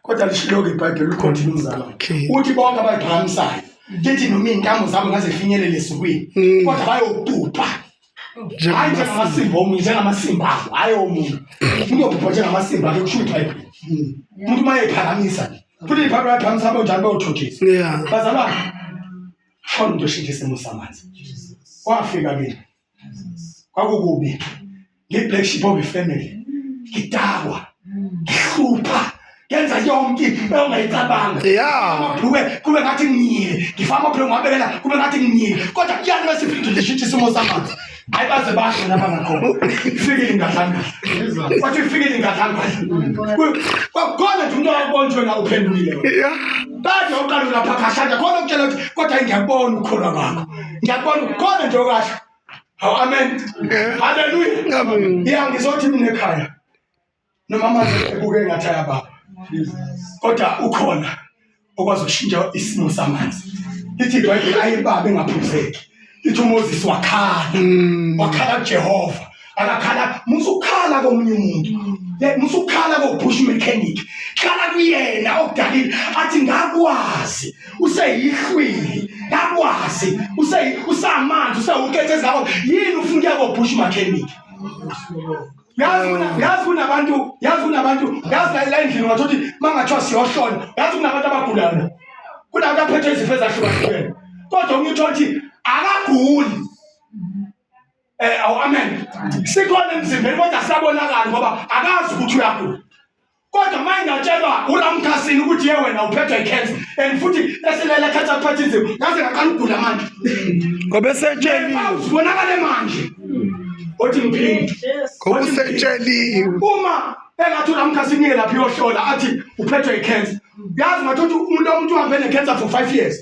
Kodwa lishilo-ke iBhayibheli ukhonthini umzalwane. Okay. Uthi bonke abayiphakamisayo lithi noma iy'ntamo zabo ngaze finyelele esukwini kodwa bayobhubha. Hhayi njengamasimba omunye, njengamasimba abo, hhayi omunye. Umuntu uyobhubha njengamasimba akhe kusho iBhayibheli. Umuntu uma eyiphakamisa nje. Futhi iBhayibheli bayiphakamisa bonjani bayothothisa. Bazalwane, khona umuntu oshintsha isimo samanzi. Wafika kimi. Kwakukubi. Ngi-black sheep of the family. Ngidakwa. Ngihlupha. Ngenza yonke into ongayicabanga. Amabhlukwe kube ngathi ngiyile. Ngifaka amabhlukwe ngwabekela kube ngathi ngiyile. Kodwa kuyani bese iphinde lishintsha isimo samanzi. Hayi baze basho laba ngakhona. Ifikile ingadlangadla. Kwathi ifikile ingadlangadla. Kwakhona nje umuntu owabonjwe la uphendukile wena. Kade uqala ulapha khashana khona ukutshela ukuthi kodwa ngiyakubona ukukholwa kwakho. Ngiyakubona khona nje okahle. Hawu amen. Haleluya. Amen. Ya ngizothi mina ekhaya. Noma manje ebuke ngathi ayababa. Kodwa ukhona okwazi ukushintsha isimo samanzi. Lithi iBhayibheli ayibaba engaphuzeki. Lithi uMoses wakhala. Wakhala kuJehova. Akakhala musukhala komunye umuntu. Musukhala ko-bush mechanic. Khala kuyena okudalile athi ngakwazi useyihlwili ngakwazi usamanzi usewukethe zakho yini ufuna ukuya ko-bush mechanic. Yazi kunabantu, yazi kunabantu, yazi la endlini ungathola ukuthi mangathiwa siyohlola, yazi kunabantu abagulayo. Kunabantu aphethwe izifo ezahlukahlukene. Kodwa omunye uthola ukuthi akaguli. Awu amen. Sikhona emzimbeni kodwa siyabonakala ngoba akazi ukuthi uyagula. Kodwa uma ingatshelwa uLamkhasini ukuthi ye wena uphethwe i-cancer and futhi esilele cancer kuphethe inzima, ngaze ngaqala ukugula manje. Ngoba esetsheliwe. Zibonakale manje. Othi ngiphinde. Ngoba usetsheliwe. Uma engathi uLamkhasini uye lapha uyohlola athi uphethwe i-cancer. Yazi ngathi umuntu umuntu uhambe ne-cancer for 5 years.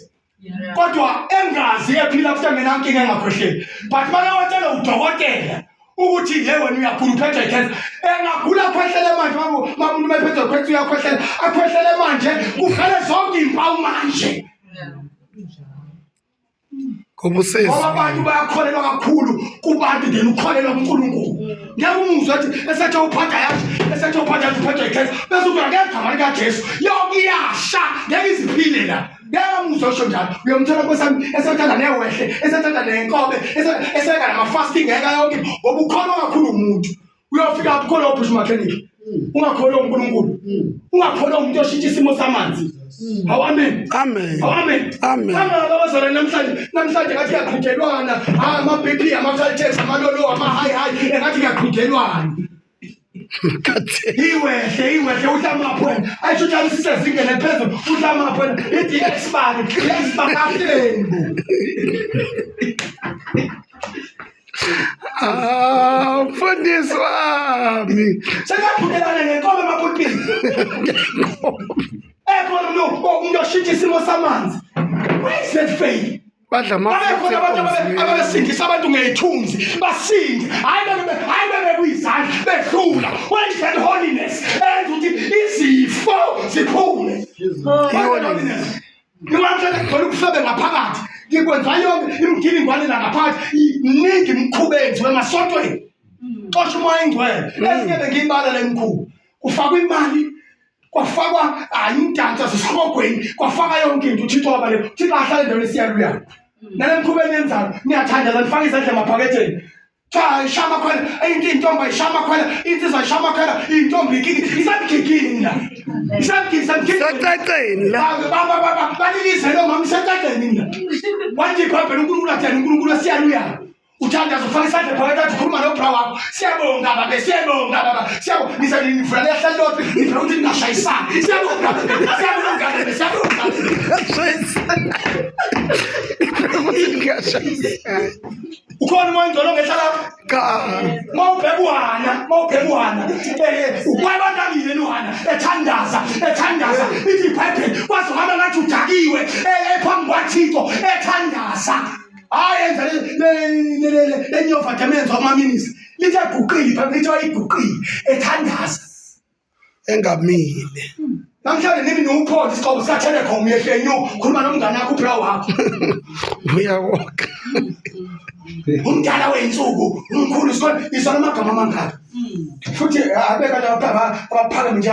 Kodwa engazi ephila futhi engenankinga engakhwehleli. But make watshela udokotela ukuthi ye wena uyagula uphethwe i-cancer. Engagula akhwehlele manje mama umuntu uma ephethwe i-cancer uyakhwehlela. Akhwehlele manje kuvele zonke iy'mpawu manje. Ngoba usezwile. Ngoba abantu bayakholelwa kakhulu kubantu then ukholelwa kuNkulunkulu. Ngeke umuzwe athi esethe uphatha yathi esethe uphatha yathi uphethwe i-cancer bese uthi ngegama likaJesu yonke iyasha ngeke iziphile la. Ngeke umuzwe osho njalo. Uyomthola Nkosi yami esethanda newehle esethanda nenkobe eseka nama-fasting ngeke yonke ngoba ukholwa kakhulu umuntu. Uyofika apho ukholwa ubush mechanic. Ungakholwa uNkulunkulu. Ungakholwa umuntu oshintsha isimo samanzi. Hawu amen. Amen. Hawu amen. Amen. Kangaka abazalwane namhlanje namhlanje ngathi kuyaqhudelwana. Ah ama BP ama Caltex amalolo ama high high engathi kuyaqhudelwana. Iwehle iwehle udla amapho wena. Ayisho njalo sisezingene eliphezulu udla amapho wena. Ithi exibani exibani kahleni bo. Ah, mfundisi wami. Sekaqhudelana ngenkomo emapulpini. Ekhona umuntu umuntu oshintsha isimo samanzi. Where is that faith? Badla amafutha. Babekhona abantu ababesindisa abantu ngey'thunzi basinde, hhayi hhayi bebekuyizandla bedlula. Where is that holiness? Enza ukuthi izifo ziphume. I-holiness. Ngiwamhlala kugcwele ubufebe ngaphakathi. Ngikwenza yonke imigilingwane la ngaphakathi. Iningi imikhuba eyenziwe emasontweni. Xosha umoya ingcwele. Ezinye bengiyibala le mikhuba. Kufakwa imali kwafakwa hayi umdanso wasesihogweni kwafaka yonke into uThixo wabale uThixo ahlale endaweni esiyaluyayo. Nale mikhuba eniyenzayo niyathandaza nifake izandla emaphaketheni. Cha ishaya amakhwela into intombi ayishaya amakhwela insizwa ayishaya amakhwela intombi ikiki isamgigini la isamgigini isamgigini Isececeni la. Balilizele omama isececeni la manje iBhayibheli uNkulunkulu athena uNkulunkulu esiyaluyayo uthandaza ufaka isandla phakathi athi ukhuluma nobra wakho siyabonga baba siyabonga baba siyabonga ngize nivula lehlali lodwa ngivela ukuthi ningashayisani siyabonga siyabonga siyabonga Ngiyashayisana. Ukhona umoya ongcwele ongehla lapha? Cha. Mawubheka uHana, mawubheka uHana, wayebanakile uHana ethandaza, ethandaza, ithi iBhayibheli kwazwakala ngathi udakiwe ephambi kwaThixo ethandaza. Hayi enza le nyova demenza kumaminisi. Lithe eguqile iBhayibheli lithi wayiguqile ethandaza. Engamile. Namhlanje nimi niwuphothe isixhobo sikaTelecom yehle nyu khuluma nomngane wakho ubra wakho. Uyawoka. Umdala weyinsuku umkhulu isona isona amagama amangaka. Futhi abeka lapha abaphakeme nje.